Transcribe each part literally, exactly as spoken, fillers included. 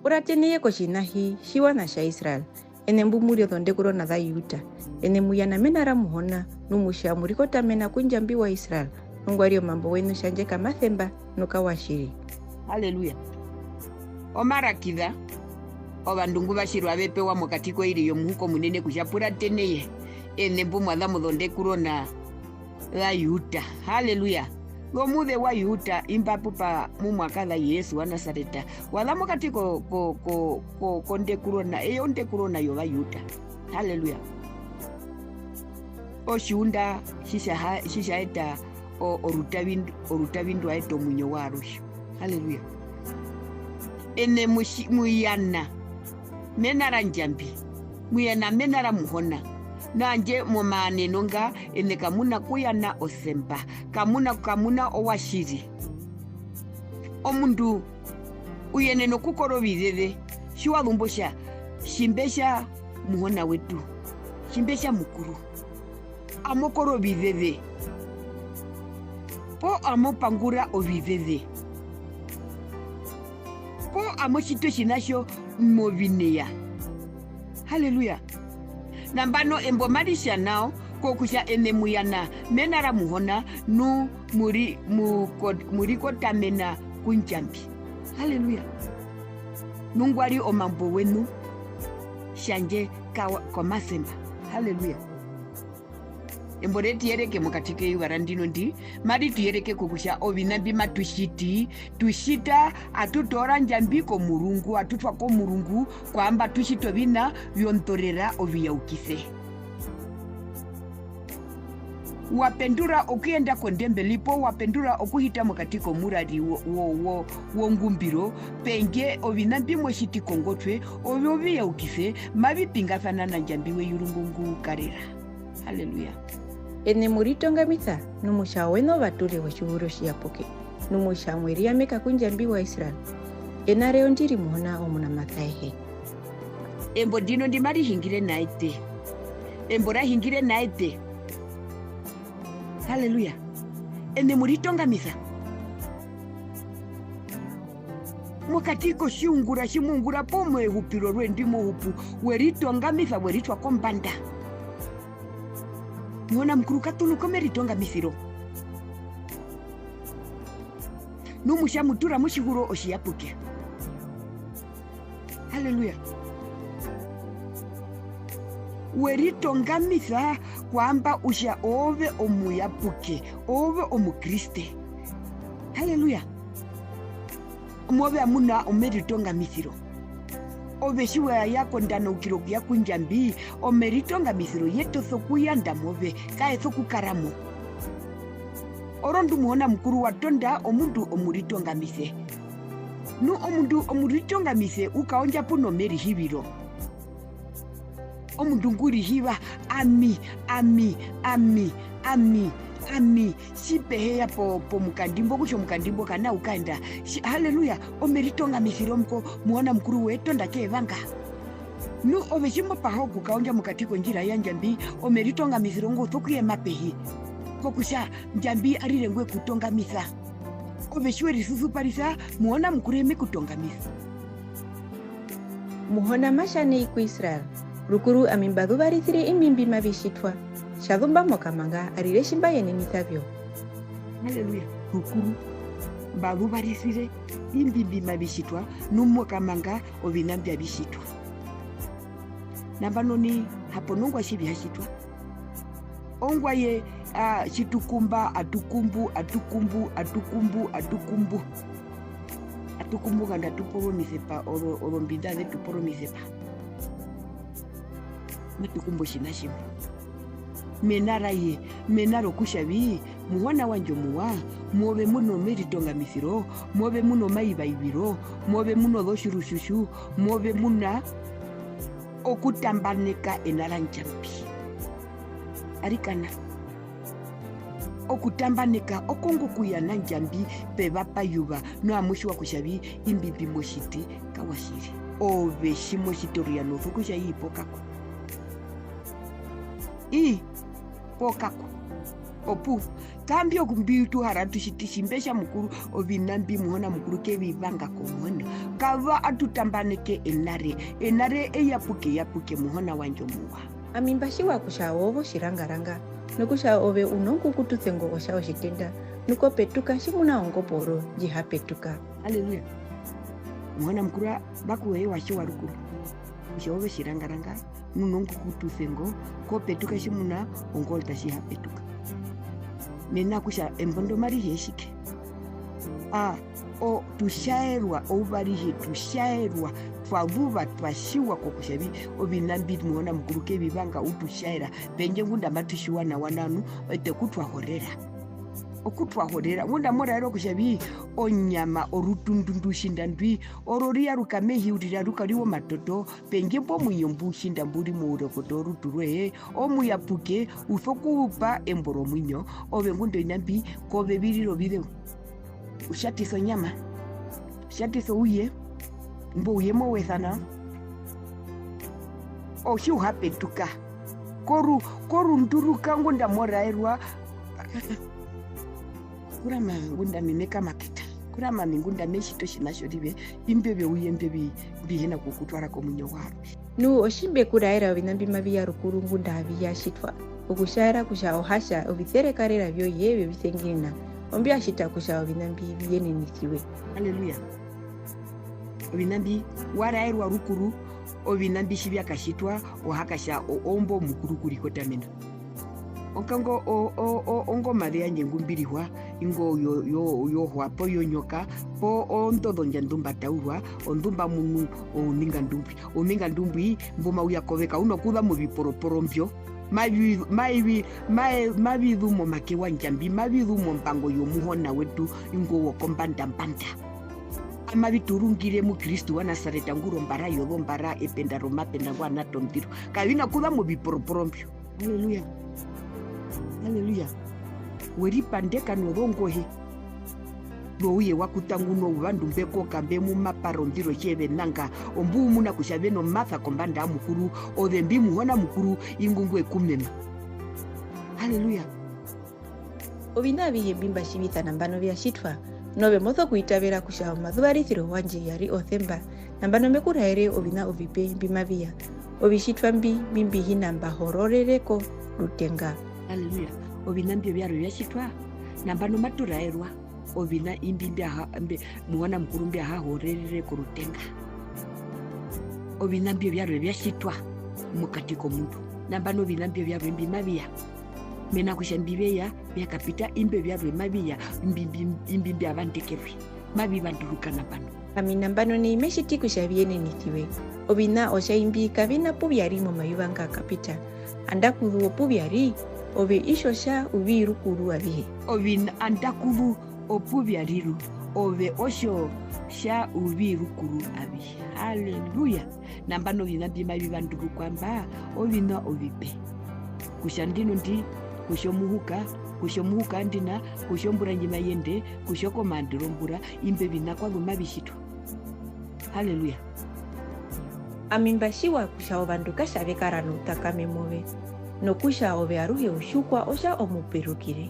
Puratene ye kotjiṋa hi, tjiwaṋa tja Israel, eṋe mbu mu ri ozondekurona za Juda, eṋe mu yana mena ra Muhona, nu mu tja mu rikotamena ku Ndjambi wa Israel, nungwari omambo weṋu tjandje kamasemba nu kawatjiri. Haleluya. Omarakiza, ovandu ngu va tjirwa ve pewa mokati koiri yomuhuko munene kutja puratene ye, eṋe mbu mwa za mozondekurona za Juda. Haleluya. Omuze wa Juda, imba pu pa mu mwa kaza Jesu wa Nasareta. Wa za mokati ko, ko, ko, ko, kondekurona, eyo ondekurona yOvajuda. Haleluya. Otjiunda tji tja ha-, tji tja eta o-, orutavi nd-, orutavi ndwa eta omuinyo waaruhe. Haleluya. Eṋe mu tji-, mu yana mena ra Ndjambi, mu yana mena ra Muhona. Nandje momaaneno nga, eṋe kamu na kuyana osemba, kamu na, kamu na owatjiri. Omundu u yenena okukora ovizeze, tji wa zumbo tja, tji mbe tja Muhona wetu, tji mbe tja Mukuru. Amo kora ovizeze, poo amo pangura ovizeze, poo amo tjiti otjiṋa tjo movineya. Haleluya. Nambano embo mari tja nao kokutja eṋe mu yana mena ra Muhona nu mu ri-, mu ko-, mu rikotamena ku Ndjambi. Haleluya. Nungwari omambo weṋu tjandje kawa-, komasemba. Haleluya. Embo re tu yereke mokati keyuva ra ndino ndi, mari tu yereke kokutja oviṋa mbi matu tjiti, tu tjita, atu toora Ndjambi komurungu, atu twa komurungu, kwaamba tu tjita oviṋa vyondorera oviyaukise. Wa pendura okuyenda kondembeli poo wa pendura okuhita mokati komurari wo, wo, wo, wongumbiro, pendje oviṋa mbi mo tjiti kongotwe, ovyo oviyaukise, mavi pingasana na Ndjambi weyuru ngo ngu karera. Haleluya. Eṋe mu ritongamisa, nu mu tja oweṋe ovature wotjihuro tjiyapuke, nu mu tja mwe riyameka ku Ndjambi wa Israel. Ena re ondi ri Muhona omunamasa aehe. Embo ndino ndi mari hingire na eṱe. Embo ra hingire na eṱe. Haleluya. Eṋe mu ritongamisa. Mokati kotjiungura tji mu ungura poo mehupiro roye ndi mo hupu, we ritongamisa, we ritwa kombanda. Muhona Mukuru ka tunuka omeritongamisiro. Nu mu tja mu tura motjihuro otjiyapuke. Haleluya. We ritongamisa kwaamba u tja oove omuyapuke, oove Omukriste. Haleluya. Move amu na omeritongamisiro. Ove tji wa ya kondanaukiro okuya ku Ndjambi, omeritongamisiro ye tu sokuyanda move, kae sokukara mo. Orondu Muhona Mukuru wa tonda omundu omuritongamise. Nu omundu omuritongamise u kaondja pu nomerihiviro. Omundu ngu rihiva, ami, ami, ami, ami, ami, tji pe he ya po-, pomukandi mbo, okutja omukandi mbo kana u kaenda. Tji-, haleluya, omeritongamisiro muko, Muhona Mukuru we tonda kevanga. Nu ove tji mo paha okukaondja mokati kondjira ya Ndjambi, omeritongamisiro ngo u sokuyema pehi? Kokutja Ndjambi arire ngwe ku tongamisa. Ove tji we risusuparisa, Muhona Mukuru eye me ku tongamisa. Muhona ma tja nai ku Israel, rukuru ami mba zuvarisire imbi mbi mavi tjitwa, tja zumba mokamanga arire tji mba yenenisa vyo. Haleluya. Rukuru mba zuvarisire imbi mbi mavi tjitwa, nu mokamanga oviṋa mbya vi tjitwa. Nambano nai, hapo nongwa tji vi ha tjitwa. Ongwaye, ah, tji tu kumba, atu kumbu, atu kumbu, atu kumbu, atu kumbu. Atu kumbu nganda atu poro omisepa, ozo-, ozombinda aze tu poro omisepa. Matu kumbu otjiṋa tjimwe. Mena raye, mena rokutja vi, Muhona wandje omuwa, move mu nomeritongamisiro, move mu nomaivaiviro, move mu nozotjurutjutju, move mu na okutambaneka ena ra Ndjambi. Arikana, okutambaneka oko ngo kuyana Ndjambi pevapayuva, nu amu tjiwa kutja vi, imbi mbi mo tjiti kawatjiri. Ove tji mo tjiti oruyano, u sokutja ii pokako. Ii pokako. Opu, kambi oku mbi tu hara tu tjiti tji mbe tja Mukuru, oviṋa mbi Muhona Mukuru ke vi vanga komuhona. Kava atu tambaneke enare, enare eyapuke, eyapuke Muhona wandje omuwa. Ami mba tjiwa kutja oove otjirangaranga, nokutja ove u nongukutusengo otja otjitenda, nu ko petuka tjimuna ongoporo ndji ha petuka. Haleluya. Muhona Mukuru, va ku eye wa tjiwa rukuru kutja oove otjirangaranga, nu nongukutusengo, ko petuka tjimuna ongolda tji ha petuka. Mena kutja embo ndo mari hee tjike. A, o, tu tjaerwa, eyuva arihe tu tjaerwa, twa zuva, twa tjiwa kokutja vi, oviṋa mbi Muhona Mukuru ke vi vanga u tu tjaera, pendje ngunda matu tjiwa nawa nao nu, eṱe oku twa horera. Oku twa horera. Ngunda mo raerwa kutja vi, onyama, orutu ndu ndu tjinda ndwi, oro ri yaruka mehi uriri aru kariwa omatoto, pendje mbo omuinyo mbu tjinda mbu ri moure worutu rwoye, omuyapuke, u sokuupa embo romuinyo, ove ngunda oviṋa mbi, kove vi rira ovizeu. U tjatisa onyama, u tjatisa ouye, imbo ouye mo wesa nao. Otji u ha petuka. Koru-, korunduruka ngunda mo raerwa, kurama ngunda ami me kamaketa, kurama ami ngunda me tjiti otjiṋa tjorive, imbi ovyo ouye mbyo vi-, mbi hi na kukutwara komuinyo warwe. Nu otji mbe ku raera oviṋa mbi mavi ya rukuru ngunda avi ya tjitwa, okutjaera kutja o ha tja oviserekarera vyoye vyovisenginina, ombya tjita kutja oviṋa mbi vi yenenisiwe. Haleluya. Oviṋa mbi wa raerwa rukuru, oviṋa mbi tji vya katjitwa, o ha katja o-, ombo mukuru okurikotamena. Onkango o-, o-, o-, ongomaze yandje ngu mbi rihwa, ingo yo-, yo-, yohwa, po yonyoka, po ondozo ndja ndu mba taurwa, ondu mba munu ouningandu mbwi. Ouningandu mbwi mbu mau ya kove, kau na kuza moviporoporo mbyo. Mavi-, mavi-, mae-, mavi zu momake wa Ndjambi, mavi zu mombango yomuhona wetu, ingo wokombandambanda. Amavi tu rungire mu Kristu wa Nasareta, ngu ri ombara yozombara, ependa romapenda, ngwa nata ondiro. Kavi na kuza moviporoporo mbyo. Haleluya. Haleluya. We ripandeka nozongohe. Nouye wa kutangunwa ovandu mbe koka, mbe mu mapara ondiro tje ve nanga, ombu u muna kutja ve nomasa kombanda ya Mukuru, ove mbi Muhona Mukuru, ingu ngwe ku mema. Haleluya. Oviṋa avihe mbi mba tjivisa nambano vya tjitwa, nove mo sokuitavera kutja omazuvarisiro wandje ya ri osemba. Nambano me ku raere oviṋa ovipe mbi mavi ya, ovitjitwa mbi, mbi mbi hi na mba hororere ko rutenga. Haleluya. Oviṋa mbyo vyarwe vya tjitwa, nambano matu raerwa oviṋa imbi mbya ha-, mbi-, Muhona Mukuru mbya ha hororere ko rutenga. Oviṋa mbyo vyarwe vya tjitwa mokati komundu. Nambano oviṋa mbyo vyarwe mbi mavi ya. Mena kutja mbi ve ya, vya kapita, imbi vyarwe mavi ya, imbi, imbi, imbi mbya vandekerwe. Mavi vanduruka nambano. Ami nambano nai me tjiti kutja vi yenenisiwe. Oviṋa otja imbi kavi na pu vya ri momayuva nga kapita. Andakuzu opu vya ri, ove itjo tja u vi rukuru avihe. Oviṋa andakuzu opu vya ri ru, ove otjo tja u vi rukuru avihe. Haleluya. Nambano oviṋa mbi mavi vandurukwa mba, oviṋa ovipe. Kutja ndino ndi, kutja omuhuka, kutja omuhuka ndina, kutja ombura ndji mai yende, kutja okomaandero wombura, imbi oviṋa kwami mavi tjitwa. Haleluya. Ami mba tjiwa kutja ovandu katja ve kara noutakame move, nokutja ove aruhe u tjiukwa otja omuperukire.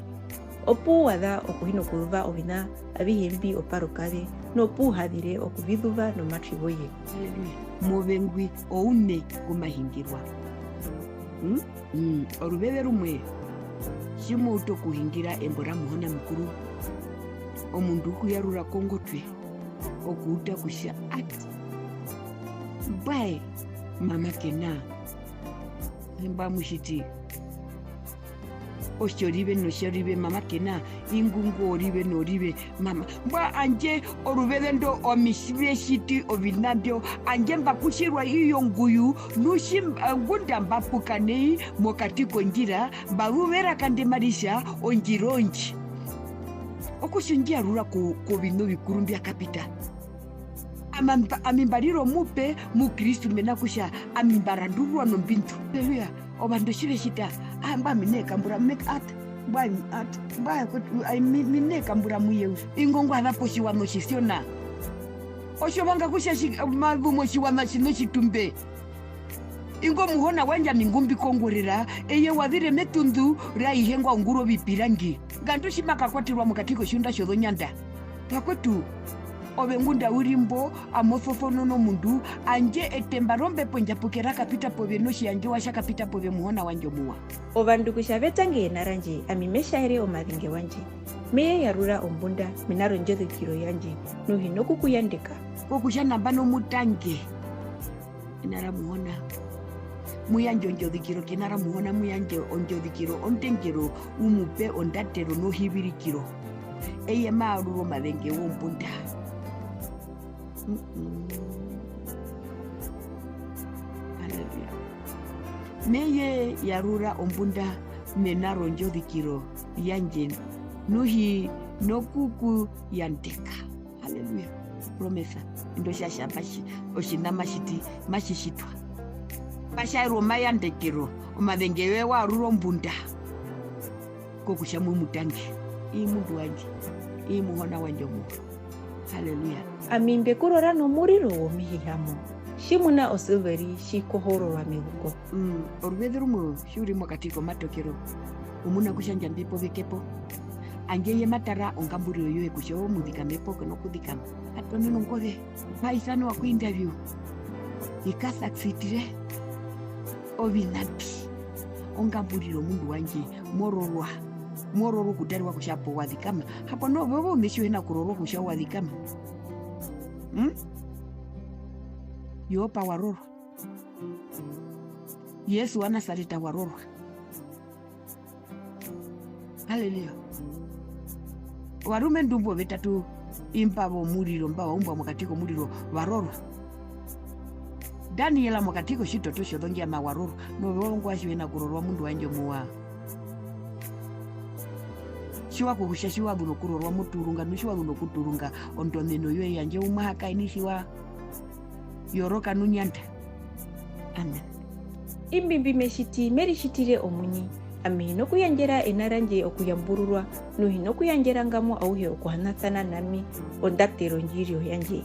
Opu wa za okuhina okuzuva oviṋa avihe mbi oparukaze, nopu u ha zire okuvizuva nomatwi woye. Haleluya. Move ngwi ouṋe ngu ma hingirwa. Hmm? Mm, oruveze rumwe, tji mo utu okuhingira embo ra Muhona Mukuru, omundu u ku yarura kongotwe, okuuta kutja, ati, mbwae, mama ke na, mbwa mu tjiti, otjorive notjorive, mama ke na, ingu ngo orive norive, mama. Mbwa, handje oruveze ndo ami tji ve tjiti oviṋa mbyo, handje mba kutjirwa i yo onguyu, nu tji mb-, ngunda mba puka nai mokati kondjira, mba zuva eraka ndi mari tja ondjira ondji. Okutja ondji yarura ko-, koviṋa ovikuru mbya kapita. Ama mba-, ami mba rira omupe mu Kristu, mena kutja ami mba randururwa nombindu. Haleluya. Ovandu tji ve tjita, ah, mbwae ami nee kambura, me-, at-, mbwae, at-, mbwae kut-, ai, mi-, mi nee kambura mu ye. Ingo ngwa za potjiwaṋa otjisyona. Otjo vanga kutja tji-, ma zu motjiwaṋa tjiṋa otjitumbe. Ingo muhona wandje ami ngu mbi kongorera, eye wa zire metundu ra ihe ngwa ungura ovipirangi. Nga ndu tji ma kakwaterwa mokati kotjiunda tjozonyanda. Vakwetu, ove ngunda u ri mbo, amo sosono nomundu, andje etemba rOmbepo Ndjapuke ra kapita pove notjiyandjewa tja kapita pove muhona wandje omuwa. Ovandu kutja ve tange ena randje, ami me tjaere omazenge wandje. Me yarura ombunda, mena rondjozikiro yandje, nu hi na okukuyandeka. Kokutja nambano mu tange ena ra Muhona, mu yandje ondjozikiro kena ra Muhona, mu yandje ondjozikiro, ondengero, u mu pe ondatero nohivirikiro. Eye ma yarura omazenge wombunda. Mm-mm. Haleluya. Me yarura ombunda mena rondjozikiro yandje, nu hi na okukuyandeka. Haleluya. Promesa. Indo tja tja matji-, otjiṋa matji tji-, matji tjitwa. Pa tjaerwa omayandekero, omazenge woye wa yarura ombunda. Kokutja mu mu tange. Ii mundu wandje. Ii muhona wandje omuwa. Haleluya. Ami mbe ku rora nomuriro womihihamo. Tjimuna osilveri tji kohororwa mezuko. Mm, oruveze rumwe tji u ri mokati komatokero, u muna kutja Ndjambi pove ke po. Andje eye ma tara ongamburiro yoye kutja o muzikame poo ko na kuzikama. A tonene ongoze. Mba isanewa ko interview. I ka succeedire. Oviṋa mbi. Ongamburiro omundu wandje, mo rorwa. Mo rorwa okutarewa kutja hapo wa zikama. Hapo noho ove ove tji u hi na kurorwa kutja wa zikama. Mm? Job wa rorwa. Jesu wa Nasareta wa rorwa. Haleluya. Ovarumendu mbo vetatu imba vomuriro, mba va umbwa mokati komuriro, va rorwa. Daniel mokati kotjitoto tjozongeama wa rorwa. Nove ove ngwa tji u hi na kurorwa mundu wandje omuwa. Tjiwa kutja tji wa zu nokurorwa mo tuurunga, nu tji wa zu nokutuurunga, ondoṋeno yoye yandje umwe ha kaenisiwa. Yoroka nu nyanda. Amen. Imbi mbi me tjiti, me ritjitire omuini. Ami hi na kuyandjera ena randje okuyambururwa, nu hi na kuyandjera ngamwa auhe okuhanasana na ami, ondatero ndji i ri oyandje.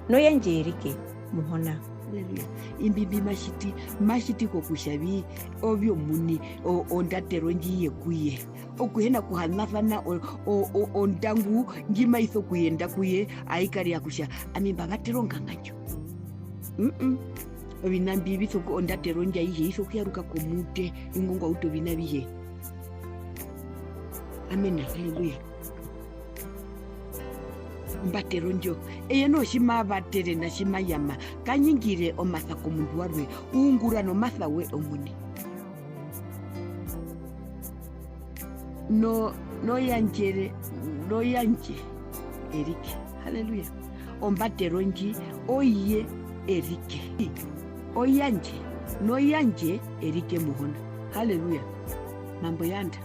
Noyandje erike, Muhona. Haleluya. Imbi mbi ma tjiti, ma tjiti kokutja vi, ovyo omuini, o-, ondatero ndji i ye ku ye. Okuhena kuhanasana o-, o-, o-, ondangu ndji mai sokuyenda ku ye, ai kara kutja, ami mba vatera onganga ndjo. Mm-mm. Oviṋa mbi vi soku-, ondatero ndji aihe i sokuyaruka komute, ingo ngwa uta oviṋa avihe. Amen, haleluya. Ombatero ndjo, eye noho tji ma vatere na tji ma yama, ka ningire omasa komundu warwe, u ungura nomasa we omuini. No-, noyandjere-, noyandje erike. Haleluya. Ombatero ndji oiye erike. Oyandje, noyandje erike Muhona. Haleluya. Mambo yanda.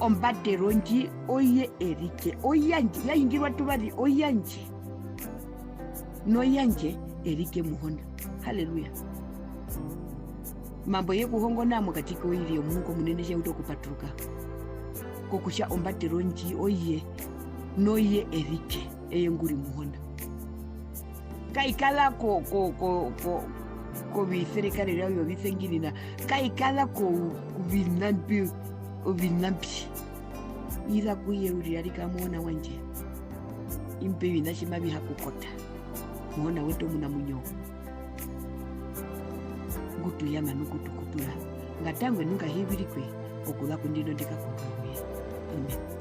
Ombatero ndji oiye erike. Oyandje, ya hingirwa tuvari, oyandje. Noyandje erike Muhona. Haleluya. Mambo ye ku hongonaa mokati koiri yomuhunga omunene tja utu okupaturuka. Kokutja ombatero ndji oiye, noiye erike, eye ngu ri Muhona. Kai kara ko, ko, ko, ko, koviserekarere vyovisenginina. Kai kara ko, koviṋa mbi, oviṋa mbi. Ira ku ye uriri arikana Muhona wandje. Imbi oviṋa tji mavi ha kukota. Muhona wetu omunamuinyo. Ngu tu yama nokutukutura. Nga tangwe nu nga hivirikwe okuza kundino ndika kutu. Amen.